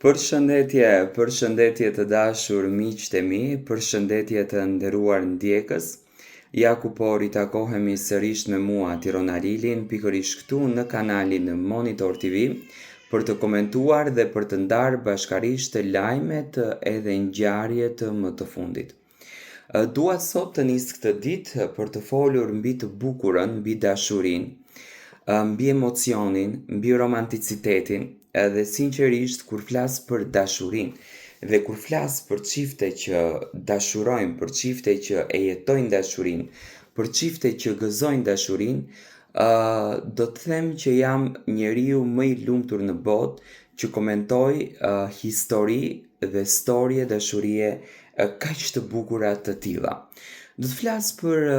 Përshëndetje, përshëndetje të dashur miqtë e mi, përshëndetje të nderuar ndjekës. Ja ku po ritakohemi sërish me mua Tiron Alilin, pikërisht këtu në kanalin Monitor TV, për të komentuar dhe për të ndarë bashkarisht lajmet edhe ngjarjet më të fundit. Dua sot të nis këtë ditë për të folur mbi të bukurën, mbi dashurinë, mbi emocionin, mbi romanticitetin, edhe sinqerisht kur flas për dashurinë dhe kur flas për çifte që dashurojnë, për çifte që e jetojnë dashurinë, për çifte që gëzojnë dashurinë, do të them që jam njeriu më i lumtur në botë që komentoj histori dhe storje dashurie kaq të bukura të tilla. Do të flas për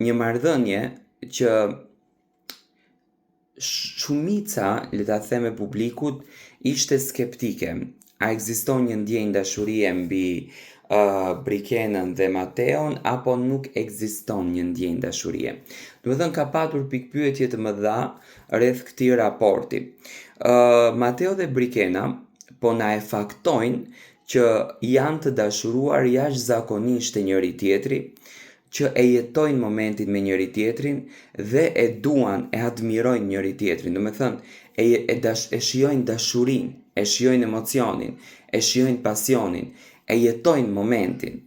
një marrëdhënie që shumica, le ta them e publikut, ishte skeptike. A ekziston një ndjenjë dashurie mbi uh, Brikenën dhe Mateon apo nuk ekziston një ndjenjë dashurie? Domethënë ka patur pikëpyetje të mëdha rreth këtij raporti. Uh, Mateo dhe Brikena po na e faktojnë që janë të dashuruar jashtëzakonisht te njëri-tjetri, që e jetojnë momentin me njëri-tjetrin dhe e duan, e admirojnë njëri-tjetrin. Domethënë, e, e, dash, e shijojnë dashurinë, e shijojnë emocionin, e shijojnë pasionin, e jetojnë momentin.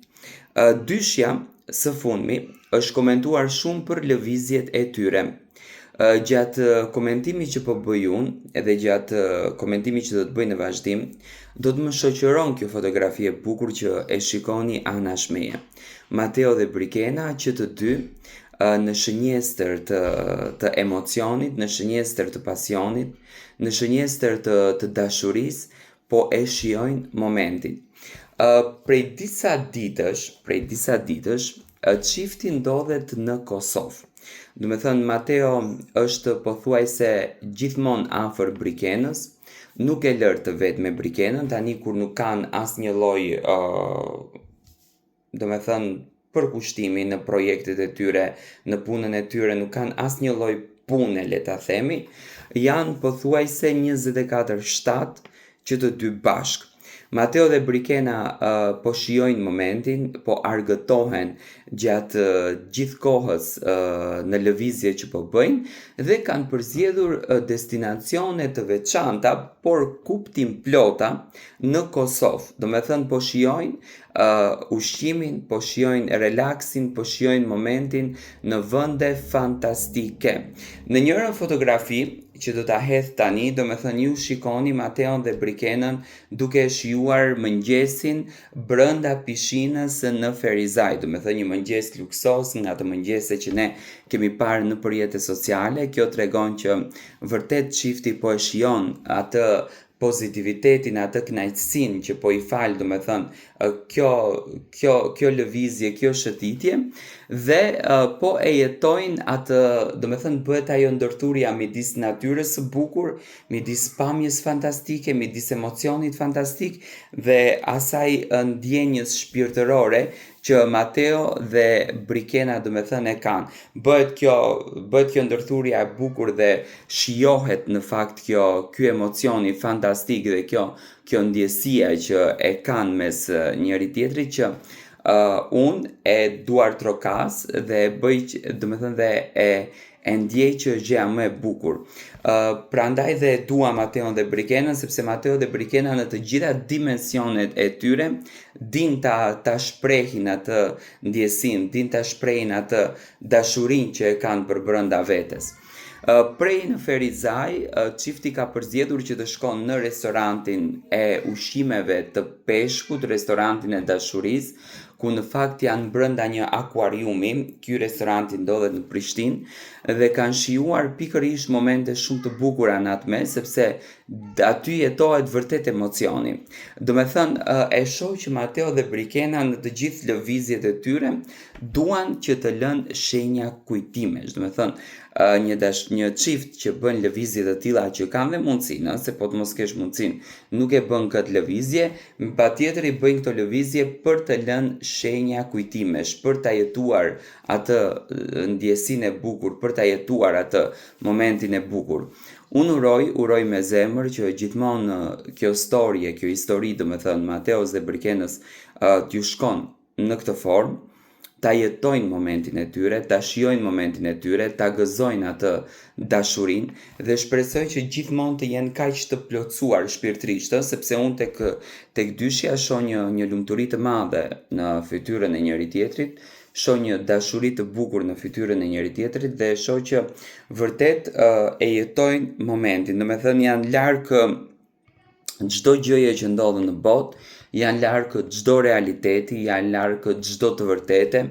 Dyshja së fundmi është komentuar shumë për lëvizjet e tyre. Gjatë komentimit që po bëj unë, edhe gjatë komentimit që do të bëj në vazhdim, do të më shoqëron kjo fotografi e bukur që e shikoni anash meje. Mateo dhe Brikena që të dy në shënjestër të, të emocionit, në shënjestër të pasionit, në shënjestër të, të dashurisë, po e shijojnë momentin. Uh, prej disa ditësh, prej disa ditësh, çifti ndodhet në Kosovë. Domethënë, Mateo është pothuajse gjithmonë afër Brikenës, nuk e lër të vetme Brikenën, tani kur nuk kanë asnjë lloj uh, domethënë përkushtimi në projektet e tyre, në punën e tyre, nuk kanë asnjë lloj pune, le ta themi, janë pothuajse 24/7 që të dy bashkë. Mateo dhe Brikena uh, po shijojnë momentin, po argëtohen gjatë uh, gjithë kohës uh, në lëvizje që po bëjnë dhe kanë përzgjedhur uh, destinacione të veçanta, por kuptimplota në Kosovë. Domethënë po shijojnë uh, ushqimin, po shijojnë relaksin, po shijojnë momentin në vende fantastike. Në njërën fotografi që do ta hedh tani, domethënë ju shikoni Mateon dhe Brikenën duke e shijuar mëngjesin brenda pishinës në Ferizaj, domethënë një mëngjes luksoz nga ato mëngjese që ne kemi parë nëpër rrjete sociale, kjo tregon që vërtet çifti po e shijon atë pozitivitetin, atë kënaqësinë që po i fal, domethënë, kjo kjo kjo lëvizje, kjo shëtitje dhe po e jetojnë atë, domethënë bëhet ajo ndërthurja midis natyrës së bukur, midis pamjes fantastike, midis emocionit fantastik dhe asaj ndjenjës shpirtërore që Mateo dhe Brikena domethënë e kanë. Bëhet kjo bëhet kjo ndërthurja e bukur dhe shijohet në fakt kjo ky emocioni fantastik dhe kjo kjo ndjesia që e kanë mes njëri tjetrit që uh, unë e duartrokas dhe e bëj domethënë dhe e e ndjej që është gjëja më e bukur. Ë uh, prandaj dhe e dua Mateon dhe Brikenën sepse Mateo dhe Brikena në të gjitha dimensionet e tyre din ta ta shprehin atë ndjesinë, din ta shprehin atë dashurinë që e kanë përbrenda vetes. Uh, prej në Ferizaj, uh, çifti ka përzgjedhur që të shkon në restorantin e ushqimeve të peshkut, restorantin e dashurisë, ku në fakt janë brenda një akuariumi, ky restoranti ndodhet në Prishtinë, dhe kanë shijuar pikërisht momente shumë të bukura në atë mes, sepse aty jetohet vërtet emocioni. Domethënë, e shoh që Mateo dhe Brikena në të gjithë lëvizjet e tyre duan që të lënë shenja kujtimesh. Domethënë, një dash, një çift që bën lëvizje të tilla që kanë dhe mundësinë, se po të mos kesh mundësinë, nuk e bën këtë lëvizje, Patjetër i bëjnë këto lëvizje për të lënë shenja kujtimesh, për ta jetuar atë ndjesinë e bukur, për ta jetuar atë momentin e bukur. Unë uroj, uroj me zemër që gjithmonë kjo storie, kjo histori, domethënë Mateos dhe Brikenës, t'ju shkon në këtë formë, ta jetojnë momentin e tyre, ta shijojnë momentin e tyre, ta gëzojnë atë dashurinë dhe shpresoj që gjithmonë të jenë kaq të plotësuar shpirtërisht, ë, sepse unë tek tek dyshja shoh një një lumturi të madhe në fytyrën e njëri tjetrit, shoh një dashuri të bukur në fytyrën e njëri tjetrit dhe shoh që vërtet e jetojnë momentin, domethënë janë larg çdo gjëje që ndodh në botë, janë larg çdo realiteti, janë larg çdo të vërtete,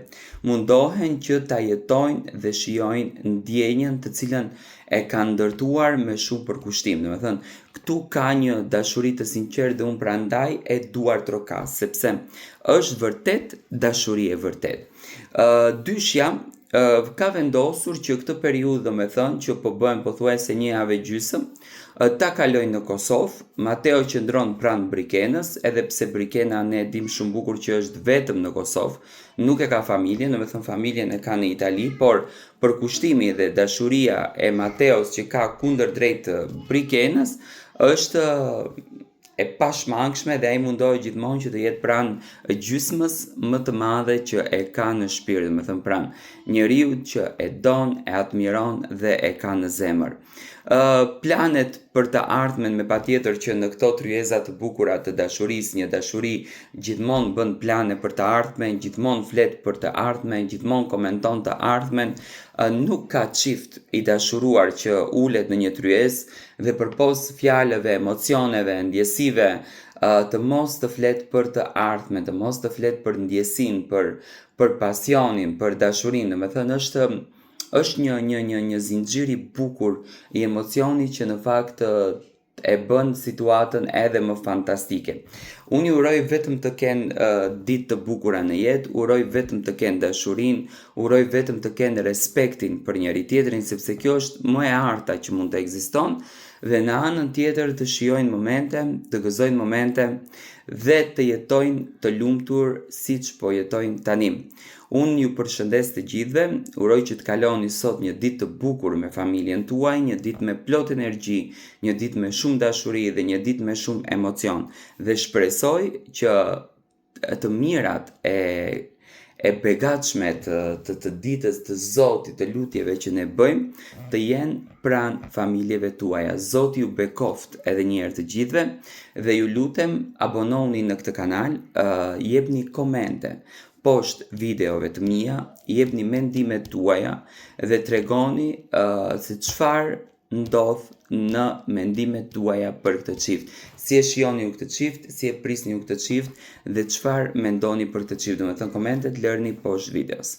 mundohen që ta jetojnë dhe shijojnë ndjenjën të cilën e kanë ndërtuar me shumë përkushtim. Domethënë, këtu ka një dashuri të sinqertë dhe unë prandaj e duartrokas, sepse është vërtet dashuri e vërtetë. Uh, dyshja uh, ka vendosur që këtë periudhë, domethënë, që po bëhen pothuajse një javë e gjysmë, ta kalojnë në Kosovë. Mateo qëndron pranë Brikenës, edhe pse Brikena ne e dimë shumë bukur që është vetëm në Kosovë, nuk e ka familjen, domethënë familjen e ka në Itali, por përkushtimi dhe dashuria e Mateos që ka kundërdrejt Brikenës është e pashmangshme dhe ai mundohet gjithmonë që të jetë pranë gjysmës më të madhe që e ka në shpirt, domethënë pranë njeriut që e don, e admiron dhe e ka në zemër. Uh, planet për të ardhmen me patjetër që në këto tryeza të bukura të dashurisë, një dashuri gjithmonë bën plane për të ardhmen, gjithmonë flet për të ardhmen, gjithmonë komenton të ardhmen, uh, nuk ka çift i dashuruar që ulet në një tryezë dhe përpos fjalëve, emocioneve, ndjesive, uh, të mos të flet për të ardhmen, të mos të flet për ndjesinë, për për pasionin, për dashurinë, domethënë është është një një një një zinxhir i bukur i emocionit që në fakt e bën situatën edhe më fantastike. Unë ju uroj vetëm të kenë uh, ditë të bukura në jetë, uroj vetëm të kenë dashurinë, uroj vetëm të kenë respektin për njëri tjetrin, sepse kjo është më e arta që mund të ekziston dhe në anën tjetër të shijojnë momente, të gëzojnë momente dhe të jetojnë të lumtur siç po jetojnë tani. Unë ju përshëndes të gjithëve, uroj që të kaloni sot një ditë të bukur me familjen tuaj, një ditë me plot energji, një ditë me shumë dashuri dhe një ditë me shumë emocion. Dhe shpresoj që të mirat e e begatshme të, të, të ditës të Zotit, të lutjeve që ne bëjmë, të jenë pranë familjeve tuaja. Zoti ju bekoftë edhe një herë të gjithëve dhe ju lutem abonohuni në këtë kanal, uh, jepni komente, poshtë videove të mia, jepni mendimet tuaja dhe tregoni uh, se çfarë ndodh në mendimet tuaja për këtë çift. Si e shijoni ju këtë çift, si e prisni ju këtë çift dhe çfarë mendoni për këtë çift. Domethënë komentet lërni poshtë videos.